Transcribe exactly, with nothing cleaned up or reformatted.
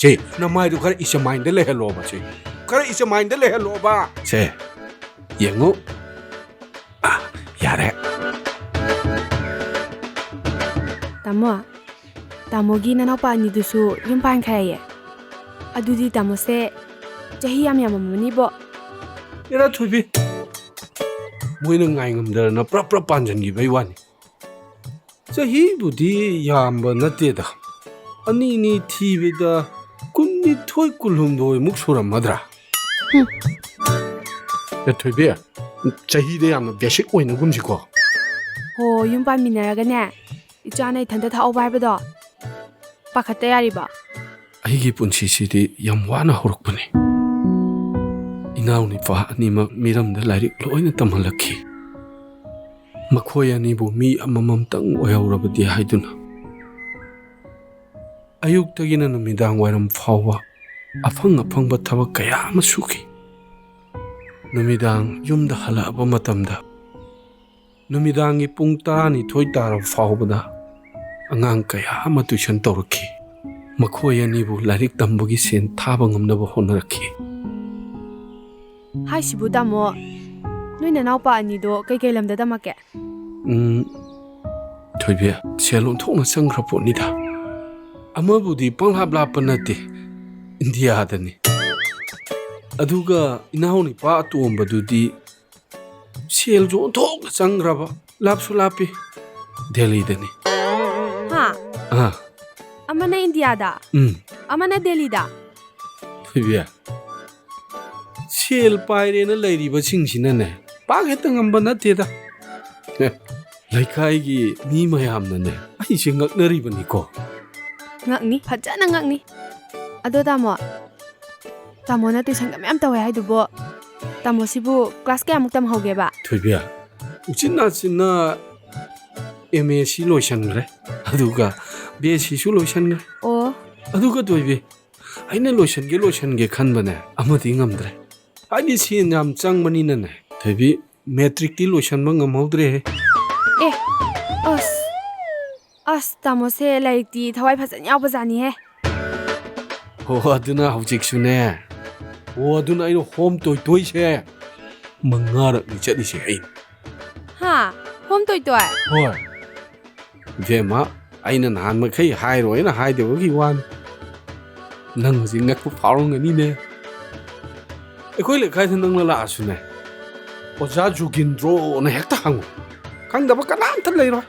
ꯀꯦ, ꯅꯃꯥꯏꯗꯨ ꯈꯔ ꯏꯆꯃꯥꯏꯟꯗ ꯂꯩꯍꯜꯂꯣꯕ ꯁꯦ꯫ ꯈꯔ ꯏꯆꯃꯥꯏꯟꯗ ꯂꯩꯍꯜꯂꯣꯕ꯫ ꯁꯦ, ꯌꯦꯡꯉꯨ꯫ ꯑꯥ, ꯌꯥꯔꯦ꯫ ꯇꯥꯃꯣ, ꯇꯥꯃꯣꯒꯤ ꯅꯅꯥꯎꯄꯥ ꯑꯅꯤꯗꯨꯁꯨ ꯌꯨꯝ ꯄꯥꯟꯈ꯭ꯔꯦꯌꯦ꯫ ꯑꯗꯨꯗꯤ ꯇꯥꯃꯣꯁꯦ ꯆꯍꯤ ꯌꯥꯝ ꯌꯥꯝꯃꯝꯃꯅꯤꯕꯣ꯫ ꯑꯦꯔꯥ ꯊꯣꯏꯕꯤ, ꯃꯣꯏꯅ ꯉꯥꯏꯉꯝꯗꯗꯅ ꯄ꯭ꯔꯞ ꯄ꯭ꯔꯞ ꯄꯥꯟꯖꯟꯈꯤꯕꯩ ꯋꯥꯅꯤ꯫ ꯆꯍꯤꯕꯨꯗꯤ ꯌꯥꯝꯕ ꯅꯠꯇꯦꯗ꯫ ꯑꯅꯤ ꯑꯅꯤ ꯊꯤꯕꯗ ꯀꯨꯟꯅꯤꯊꯣꯏ, ꯀꯨꯟꯍꯨꯝꯗꯣꯏꯃꯨꯛ ꯁꯨꯔꯝꯃꯗ꯭ꯔꯥ? ꯍꯨꯝ꯫ ꯑꯦ, ꯊꯣꯏꯕꯤ, ꯆꯍꯤꯗ ꯌꯥꯝꯅ ꯕꯦꯁꯤꯛ ꯑꯣꯏꯅꯒꯨꯝꯁꯤꯀꯣ꯫ ꯍꯣ, ꯌꯨꯝ ꯄꯥꯟꯃꯤꯟꯅꯔꯒꯅꯦ, ꯏꯆꯥꯅ ꯏꯊꯟꯇ ꯊꯥꯛꯍꯧꯕ ꯍꯥꯏꯕꯗꯣ ꯄꯥꯈꯠꯇ ꯌꯥꯔꯤꯕ? ꯑꯩꯒꯤ ꯄꯨꯟꯁꯤꯁꯤꯗꯤ ꯌꯥꯝ ꯋꯥꯅ ꯍꯧꯔꯛꯄꯅꯤ꯫ ꯏꯅꯥꯎ ꯅꯨꯄꯥ ꯑꯅꯤꯃꯛ ꯃꯤꯔꯝꯗ ꯂꯥꯏꯔꯤꯛ ꯂꯣꯏꯅ ꯇꯝꯍꯜꯂꯛꯈꯤ꯫ ꯃꯈꯣꯏ ꯑꯅꯤꯕꯨ ꯃꯤ ꯑꯃꯃꯝꯇꯪ ꯑꯣꯏꯍꯧꯔꯕꯗꯤ ꯍꯥꯏꯗꯨꯅ꯫ ꯑꯌꯨꯛꯇꯒꯤꯅ ꯅꯨꯃꯤꯗꯥꯡ ꯋꯥꯏꯔꯝ ꯐꯥꯎꯕ ꯑꯐꯪ ꯑꯐꯪꯕ ꯊꯕꯛ ꯀꯌꯥ ꯑꯃ ꯁꯨꯈꯤ꯫ ꯅꯨꯃꯤꯗꯥꯡ ꯌꯨꯝꯗ ꯍꯜꯂꯛꯑꯕ ꯃꯇꯝꯗ, ꯅꯨꯃꯤꯗꯥꯡꯒꯤ ꯄꯨꯡ ꯇꯔꯥꯅꯤꯊꯣꯏ ꯇꯥꯔꯕ ꯐꯥꯎꯕꯗ ꯑꯉꯥꯡ ꯀꯌꯥ ꯑꯃ ꯇꯨꯏꯁꯟ ꯇꯧꯔꯛꯈꯤ꯫ ꯃꯈꯣꯏ ꯑꯅꯤꯕꯨ ꯂꯥꯏꯔꯤꯛ ꯇꯝꯕꯒꯤ ꯁꯦꯟ ꯊꯥꯕ ꯉꯝꯅꯕ ꯍꯣꯠꯅꯔꯛꯈꯤ꯫ ꯍꯥꯏꯁꯤꯕꯨ ꯇꯥꯃꯣ, ꯅꯣꯏ ꯅꯅꯥꯎꯄꯥ ꯑꯅꯤꯗꯣ ꯀꯩꯀꯩ ꯂꯝꯗ ꯇꯝꯃꯛꯀꯦ? ꯎꯝ, ꯊꯣꯏꯕꯤ, ꯁꯦꯜ ꯑꯣꯟꯊꯣꯛꯅ ꯆꯪꯈ꯭ꯔ ꯄꯣꯠꯅꯤꯗ꯫ ꯑꯃꯕꯨꯗꯤ ꯄꯪꯂꯥꯞ ꯂꯥꯞꯄ ꯅꯠꯇꯦ, ꯏꯟꯗꯤꯌꯥꯗꯅꯤ꯫ ꯑꯗꯨꯒ ꯏꯅꯥꯎ ꯅꯨꯄꯥ ꯑꯇꯣꯝꯕꯗꯨꯗꯤ ꯁꯦꯜꯁꯨ ꯑꯣꯟꯊꯣꯛꯅ ꯆꯪꯈ꯭ꯔꯕ, ꯂꯥꯞꯁꯨ ꯂꯥꯞꯄꯤ, ꯗꯦꯜꯂꯤꯗꯅꯤ꯫ ꯍꯥ? ꯑꯥ꯫ ꯑꯃꯅ ꯏꯟꯗꯤꯌꯥꯗ? ꯎꯝ꯫ ꯑꯃꯅ ꯗꯦꯜꯂꯤꯗ? ꯊꯣꯏꯕꯤ, ꯁꯦꯜ ꯄꯥꯏꯔꯦꯅ ꯂꯩꯔꯤꯕꯁꯤꯡꯁꯤꯅꯅꯦ, ꯄꯥꯛ ꯍꯦꯛꯇ ꯉꯝꯕ ꯅꯠꯇꯦꯗ꯫ ꯑꯦ, ꯂꯩꯀꯥꯏꯒꯤ ꯃꯤ ꯃꯌꯥꯝꯅꯅꯦ, ꯑꯩꯁꯦ ꯉꯛꯅꯔꯤꯕꯅꯤꯀꯣ꯫ ꯉꯛꯅꯤ, ꯐꯖꯅ ꯉꯛꯅꯤ꯫ ꯑꯗꯣ ꯇꯥꯃꯣ, ꯇꯥꯃꯣꯅ ꯇꯨꯏꯁꯟꯒ ꯃꯌꯥꯝ ꯇꯧꯋꯦ ꯍꯥꯏꯗꯨꯕꯨ, ꯇꯥꯃꯣꯁꯤꯕꯨ ꯀ꯭ꯂꯥꯁ ꯀꯌꯥꯃꯨꯛ ꯇꯝꯍꯧꯒꯦꯕ? ꯊꯣꯏꯕꯤ, ꯎꯆꯤꯟ ꯅꯥꯆꯤꯟꯅ ꯑꯦꯝ ꯑꯦ ꯁꯤ ꯂꯣꯏꯁꯟꯈ꯭ꯔꯦ, ꯑꯗꯨꯒ ꯕꯤ ꯑꯦꯁ ꯁꯤꯁꯨ ꯂꯣꯏꯁꯟꯈ꯭ꯔꯦ꯫ ꯑꯣ꯫ ꯑꯗꯨꯒ ꯊꯣꯏꯕꯤ, ꯑꯩꯅ ꯂꯣꯏꯁꯟꯒꯦ ꯂꯣꯏꯁꯟꯒꯦ ꯈꯟꯕꯅꯦ, ꯑꯃꯗꯤ ꯉꯝꯗ꯭ꯔꯦ꯫ ꯍꯥꯏꯗꯤ ꯁꯦꯟ ꯌꯥꯝ ꯆꯪꯕꯅꯤꯅꯅꯦ꯫ ꯊꯣꯏꯕꯤ, ꯃꯦꯇ꯭ꯔꯤꯛꯇꯤ ꯂꯣꯏꯁꯟꯕ ꯉꯝꯍꯧꯗ꯭ꯔꯦꯍꯦ꯫ ꯑꯦ, ꯑꯁ, ꯑꯁ, ꯇꯥꯃꯣꯁꯦ ꯂꯥꯏꯔꯤꯛꯇꯤ ꯊꯋꯥꯏ ꯐꯖꯅ ꯌꯥꯎꯕꯖꯥꯠꯅꯤꯍꯦ꯫ ꯍꯣ, ꯑꯗꯨꯅ ꯍꯧꯖꯤꯛꯁꯨꯅꯦ꯫ ꯍꯣ, ꯑꯗꯨꯅ ꯑꯩꯅ ꯍꯣꯝ ꯇꯣꯏ ꯇꯣꯏꯁꯦ ꯃꯉꯥꯔꯛꯅꯤ ꯆꯠꯂꯤꯁꯦ ꯑꯩ꯫ ꯍꯥ? ꯍꯣꯝ ꯇꯣꯏ ꯇꯣꯏ? ꯍꯣꯏ꯫ ꯏꯕꯦꯝꯃ, ꯑꯩꯅ ꯅꯍꯥꯟ ꯃꯈꯩ ꯍꯥꯏꯔꯣꯏꯅ ꯍꯥꯏꯗꯕꯒꯤ ꯋꯥꯅꯤ꯫ ꯅꯪ ꯍꯧꯖꯤꯛ ꯉꯛꯄ ꯐꯥꯎꯔꯝꯒꯅꯤꯅꯦ꯫ ꯑꯩꯈꯣꯏ ꯂꯩꯀꯥꯏꯗ ꯅꯪꯅ ꯂꯥꯛꯑꯁꯨꯅꯦ, "ꯑꯣꯖꯥ ꯖꯨꯒꯤꯟꯗ꯭ꯔꯣꯅ" ꯍꯦꯛꯇ ꯍꯪꯉꯨ꯫ ꯈꯪꯗꯕ ꯀꯅꯥꯝꯇ ꯂꯩꯔꯣꯏ꯫